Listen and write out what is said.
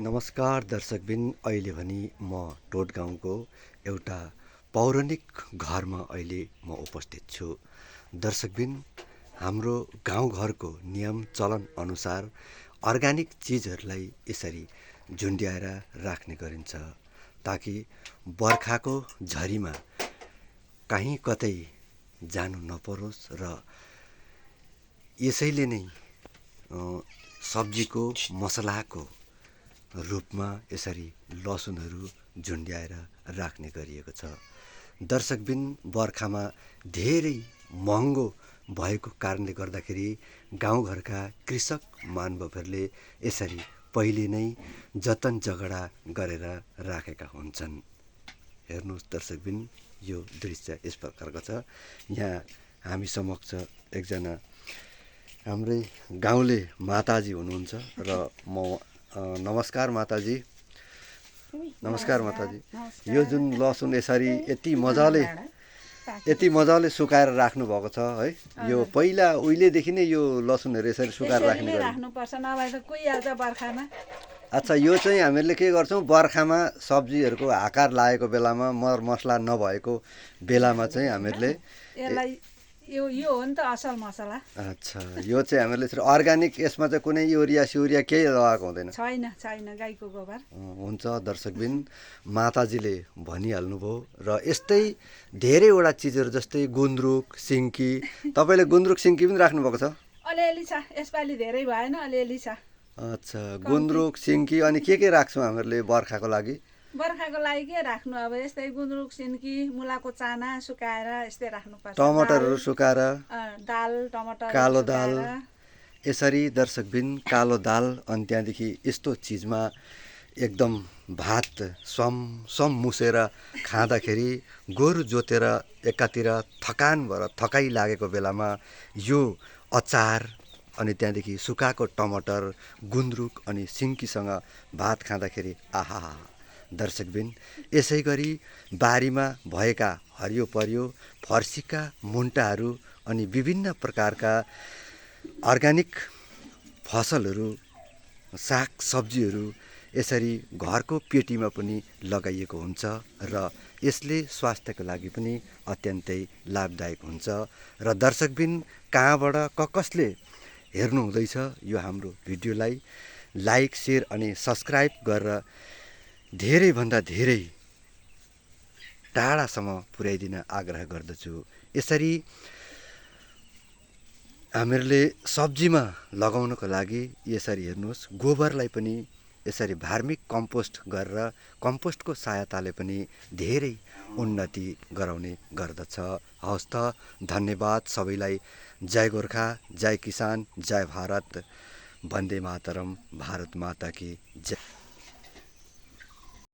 नमस्कार दर्शकबिन, अहिले भने म टोटगाउँको एउटा पौराणिक घरमा अहिले म उपस्थित छु। दर्शकबिन, हाम्रो गाउँघरको नियम चलन अनुसार अर्ग्यानिक चिजहरूलाई यसरी झुन्ड्याएर राख्ने गरिन्छ ताकि बर्खाको झरीमा कहीँ कतै जानु नपरोस् र यसैले नै सब्जीको मसलाको रूपमा यसरी लसुनहरू झुन्ड्याएर राख्ने गरिएको छ। दर्शकबिन, बर्खामा धेरै महँगो भएको कारणले गर्दाखेरि गाउँघरका कृषक महानुभावहरूले यसरी पहिले नै जतन जगडा गरेर राखेका हुन्छन्। हेर्नुहोस् दर्शकबिन, यो दृश्य यस प्रकारको छ। यहाँ हामी समक्ष एकजना हाम्रै गाउँले माताजी हुनुहुन्छ र म नमस्कार माताजी। नमस्कार माताजी। यो जुन लसुन यसरी यति मजाले सुकाएर राख्नु भएको छ है, यो पहिला उहिलेदेखि नै यो लसुनहरू यसरी सुकाएर राख्नुपर्छ, नभए त कुहिहाल्छ बर्खामा। अच्छा, यो चाहिँ हामीहरूले के गर्छौँ, बर्खामा सब्जीहरूको आकार लागेको बेलामा, मर मसला नभएको बेलामा चाहिँ हामीहरूले यसलाई यो हो नि त असल मसला। अच्छा, यो चाहिँ हामीहरूले अर्ग्यानिक, यसमा चाहिँ कुनै युरिया सिउरिया केही लगाएको हुँदैन? छैन, गाईको गोबर हुन्छ। दर्शकबिन, माताजीले भनिहाल्नुभयो र यस्तै धेरैवटा चिजहरू जस्तै गुन्द्रुक सिन्की, तपाईँले गुन्द्रुक सिन्की पनि राख्नुभएको छ? अलिअलि छ, यसपालि धेरै भएन, अलिअलि छ। अच्छा, गुन्द्रुक सिन्की अनि के राख्छौँ हामीहरूले बर्खाको लागि? बर्खाको लागि के राख्नु, अब यस्तै गुन्द्रुक सिन्की, मुलाको चाना सुकाएर यस्तै राख्नुपर्छ। टमाटरहरू सुकाएर, दाल, टमाटर, कालो दाल, यसरी दर्शकबिन कालो दाल। अनि त्यहाँदेखि यस्तो चिजमा एकदम भात सम मुसेर खाँदाखेरि, गोरु जोतेर एकातिर थकान भएर थकाइ लागेको बेलामा यो अचार अनि त्यहाँदेखि सुकाएको टमाटर, गुन्द्रुक अनि सिन्कीसँग भात खाँदाखेरि आहा। दर्शकबिन, यसै गरी बारीमा भएका हरियो परियो फर्सीका मुन्टाहरू अनि विभिन्न प्रकारका अर्ग्यानिक फसलहरू, साग सब्जीहरू यसरी घरको पेटीमा पनि लगाइएको हुन्छ र यसले स्वास्थ्यको लागि पनि अत्यन्तै लाभदायक हुन्छ। र दर्शकबिन, कहाँबाट कसले हेर्नु हुँदैछ यो हाम्रो भिडियोलाई लाइक, सेयर अनि सब्सक्राइब गरेर धेरैभन्दा धेरै टाढासम्म पुर्याइदिन आग्रह गर्दछु। यसरी हामीहरूले सब्जीमा लगाउनको लागि यसरी हेर्नुहोस्, गोबरलाई पनि यसरी भार्मिक कम्पोस्ट गरेर कम्पोस्टको सहायताले पनि धेरै उन्नति गराउने गर्दछ। हवस् त, धन्यवाद सबैलाई। जय गोर्खा, जय किसान, जय भारत, वन्दे मातरम, भारत माता की जय।